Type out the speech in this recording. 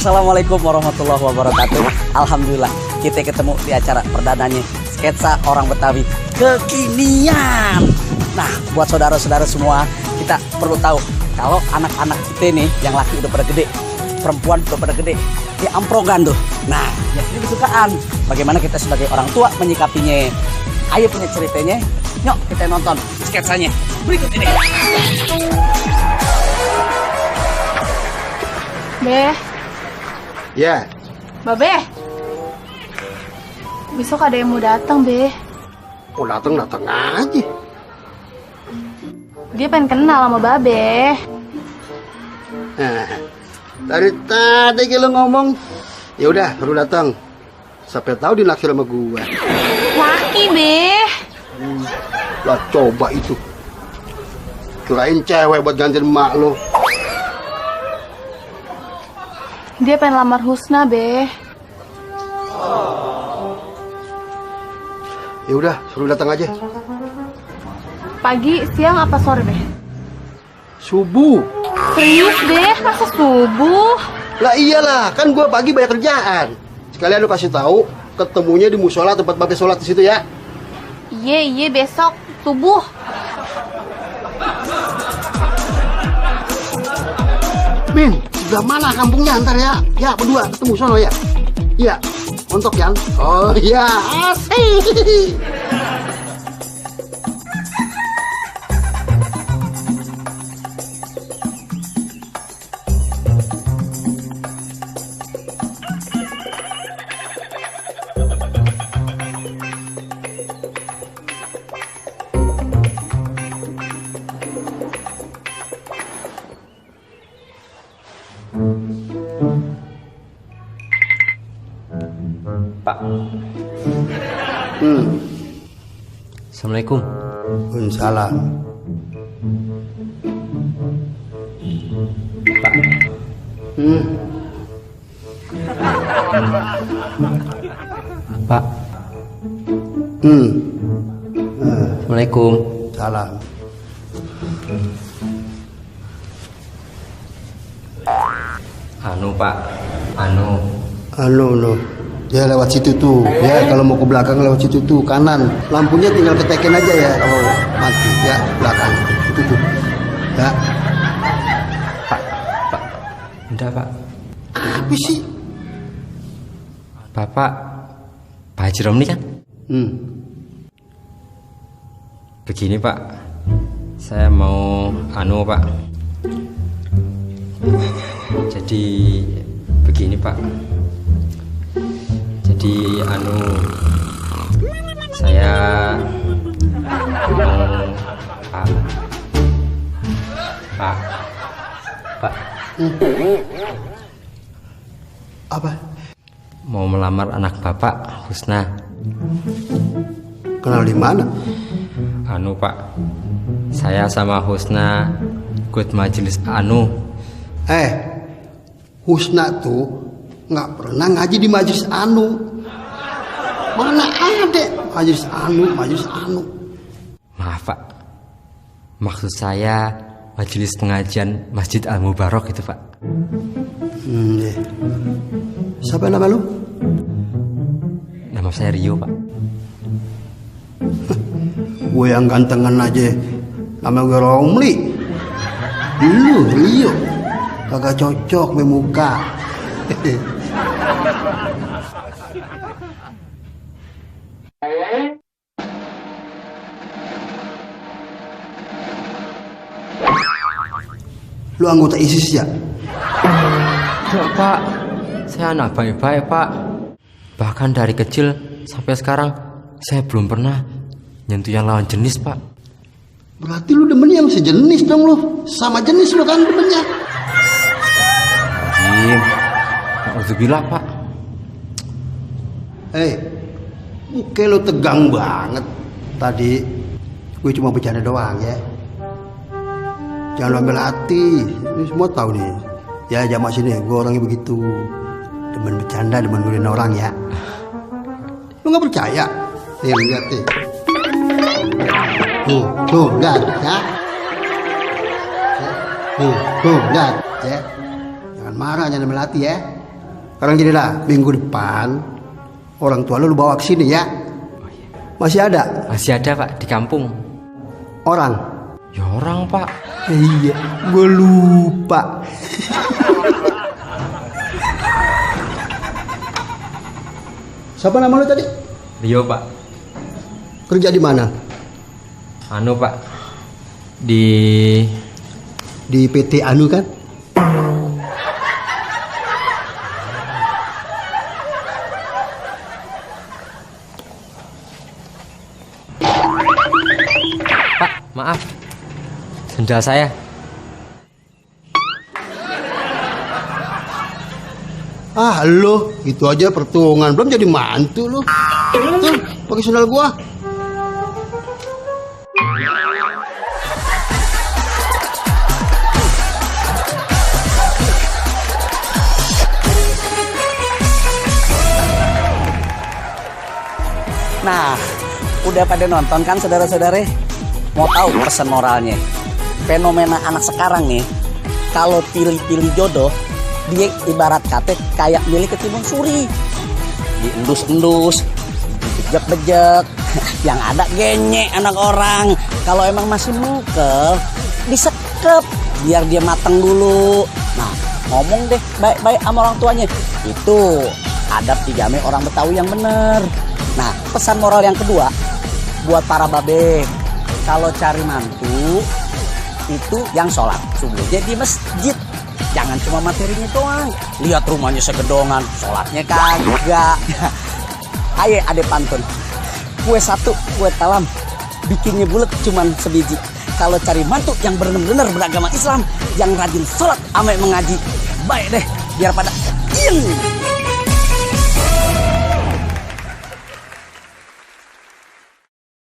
Assalamualaikum warahmatullahi wabarakatuh. Alhamdulillah kita ketemu di acara perdananya sketsa orang Betawi kekinian. Nah, buat saudara-saudara semua, kita perlu tahu kalau anak-anak kita nih yang laki udah pada gede, perempuan udah pada gede, di amprogan tuh. Nah, ya ini kesukaan. Bagaimana kita sebagai orang tua menyikapinya? Ayo punya ceritanya. Yuk kita nonton sketsanya berikut ini. Beh. Ya. Babe. Besok ada yang mau datang, Beh. Oh, datang aja. Dia pengen kenal sama Babe. Nah, dari tadi kalau ngomong, ya udah, baru datang. Sampai tahu dinaksir sama gua. Laki, Beh. Lah coba itu. Kirain cewek buat gantiin emak lo. Dia pengen lamar Husna, Beh. Ya udah, suruh datang aja. Pagi, siang, apa sore, Beh? Subuh. Serius, Beh? Masa subuh? Lah iyalah, kan gua pagi banyak kerjaan. Sekalian lu kasih tahu, ketemunya di musola tempat Babe sholat di situ ya. Iya, besok subuh. Min, sebelah mana kampungnya ntar ya? Ya, berdua ketemu sono ya? Iya, untuk yang? Oh iya, asik. Pak. Assalamualaikum. Waalaikumsalam. Pak. Pak. Assalamualaikum. Salam. Pak. Anu. Ya lewat situ tuh. Ya kalau mau ke belakang lewat situ tuh kanan. Lampunya tinggal ketekin aja ya kalau mati. Ya belakang. Itu tuh. Ya. Pak. Udah, Pak. Apa sih? Bapak Pak Haji Romli kan? Begini, Pak. Saya mau Pak. Jadi begini, Pak. Jadi saya mau Pak. Apa? Mau melamar anak Bapak, Husna. Kenal di mana? Pak. Saya sama Husna ikut majelis Husna tuh nggak pernah ngaji di majelis Mana ada majelis anu. Maaf, Pak. Maksud saya majelis pengajian Masjid Al-Mubarak itu, Pak. Siapa nama lu? Nama saya Rio, Pak. Gue yang gantengan aja. Nama gue Romli. Lu Rio. Kagak cocok memuka. Lu anggota ISIS ya? Enggak, Pak. Saya anak baik-baik, Pak. Bahkan dari kecil sampai sekarang saya belum pernah nyentuh yang lawan jenis, Pak. Berarti lu demen yang sejenis dong lu. Sama jenis lu kan demennya. Alhamdulillah, Pak. Muka lu tegang banget. Tadi gue cuma bercanda doang ya. Jangan lu ambil hati. Ini semua tahu nih. Ya jamaah sini, gue orangnya begitu. Demen bercanda, demen gunain orang ya. Lu gak percaya? Nih lihat nih. Tuh, lihat ya. Tuh, lihat ya. Jangan marah, jangan ambil hati ya. Sekarang gini lah, minggu depan orang tua lu bawa ke sini ya. Masih ada Masih ada pak di kampung. orang? Ya orang pak. Iya, gue lupa. Siapa nama lu tadi? Rio pak. Kerja di mana? Anu pak. Di PT Anu kan? Pak, maaf. Sendal saya. Ah lo, itu aja pertungan, belum jadi mantu lo. Tuh, pakai sandal gua. Nah, udah pada nonton kan saudara-saudara? Mau tahu pesan moralnya? Fenomena anak sekarang nih, kalau pilih-pilih jodoh, dia ibarat kate kayak milik ketimbun suri. Diendus-endus, bejek-bejek, yang ada genye anak orang. Kalau emang masih mengkel, disekep biar dia matang dulu. Nah, ngomong deh baik-baik sama orang tuanya. Itu adab 3M orang Betawi yang bener. Nah, pesan moral yang kedua buat para babe, kalau cari mantu itu yang sholat subuhnya di masjid, jangan cuma materinya doang. Lihat rumahnya segedongan, sholatnya kagak. Ayo ade pantun, kue satu kue talam, bikinnya bulat cuman sebiji. Kalau cari mantu yang bener-bener beragama Islam, yang rajin sholat ame mengaji, baik deh biar pada in.